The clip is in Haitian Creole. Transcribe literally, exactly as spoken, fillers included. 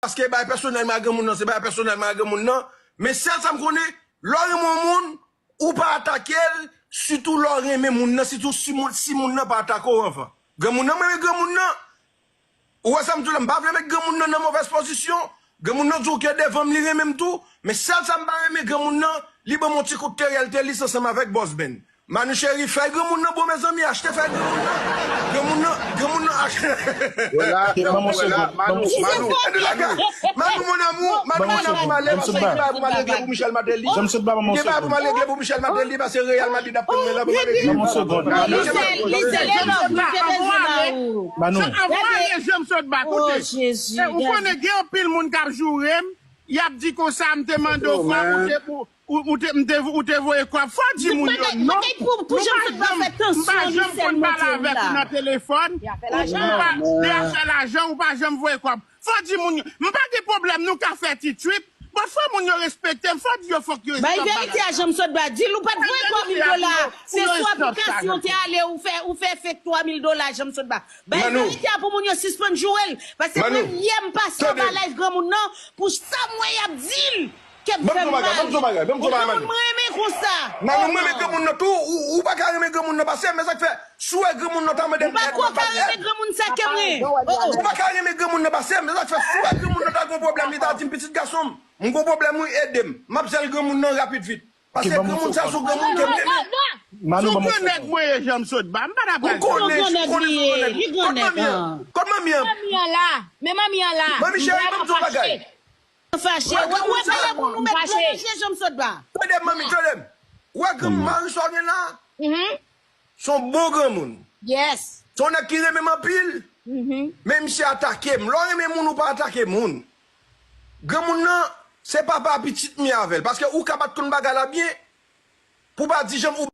paske bagay pèsonèl mwen ak granmoun nan, se bagay pèsonèl mwen ak granmoun nan. Men sèl sa m konnen, lè w renmen yon moun, ou pa atake l, sitou lè w renmen moun nan, sitou si moun, si moun nan pa atake w anvan. Granmoun nan, mwen renmen granmoun nan. Ou wè sa m di w la, m pa vle met granmoun nan nan movèz pozisyon. Granmoun nan di w ke devan m li renmen m tou, men sèl sa m pa renmen granmoun nan, li ban m yon ti kout terèl te lis ansanm avèk Boss Ben. Manou cheri, fèy granmoun nan bon, mezanmi, achte fèy granmoun nan. Granmoun nan, granmoun nan achte. Wè la, wè la, Manou, Manou, Manou, mon amour, Manou, mon amour, m ale, paske gen bagay pou m al regle pou Michel Martelly. Gen bagay pou m al regle pou Michel Martelly, paske Real Madrid ap tann mwen la pou m al regle. Ban m yon segond. Lise, Lise, leve, Lise, leve, Manou. Manou. Anvan ale, Jean Sotba, Oh, koute. Jezi. Ou konnen gen anpil moun k ap joure m, y ap di konsa m te mande w kòb, ou te, ou, ou te, m te, ou te voye kòb. Fò di moun yo non. Pou, pou Jean Sotba fè tansyon, Lise, monte la. Nan telefòn, ou pa, de afè lajan, ou pa janm voye kòb. Fò di moun yo, m pa gen pwoblèm, nou ka fè ti trip. Bon, fò moun yo respekte m, fò di yo fòk yo Bay verite a Jean Sotba, di l ou pa t voye twa mil dola. Se sou aplikasyon te ale, ou fè, ou fè fake twa mil dola, Jean Sotba. Bay verite a pou moun yo sispann joure l. Paske mwen yè m pase anba live granmoun nan, pou sa m wè y ap di l. Kèt fè m mal. Ban m di w bagay, ban m di w bagay, Manou. Moun mwen renmen konsa. Manou, mwen renmen granmoun nan tou, ou, ou pa ka renmen granmoun nan pase, men sa k fè, si w wè granmoun nan ta mande m èd, mwen pa t èd. Ou pa ka renmen granmoun sa ke mwen. Ou pa ka renmen granmoun nan pase, men sa k fè, si w wè granmoun nan ta gon pwoblèm, li ta di m, pitit gason m, m gon pwoblèm wi, ede m. M ap zèl granmoun nan rapid vit. Paske granmoun sa se yon granmoun ke m renmen. Manou, ban m yon segond. Nèg mwen ye Jean Sotba, m pa t ap pral. Ou konnen, ou konnen, ou konnen. Kot manmi an? Kot manmi an? Manmi an la. Men manmi an la. Manmi cheri, ban m di w bagay. Fache. Wè, wè, wè, moun ou met dlo nan je Jean Sotba. Tande m, manmi, tande m. Wè granmoun Maris ou gen la? Se yon bon granmoun. Yes. Se yon nèg ki renmen m anpil. Men misye atake m. Lè w renmen moun, ou pa atake moun. Granmoun nan, se papa a pitit m ye avè l. Paske ou ka pa t konn bagay la byen. Pou pa di janm ou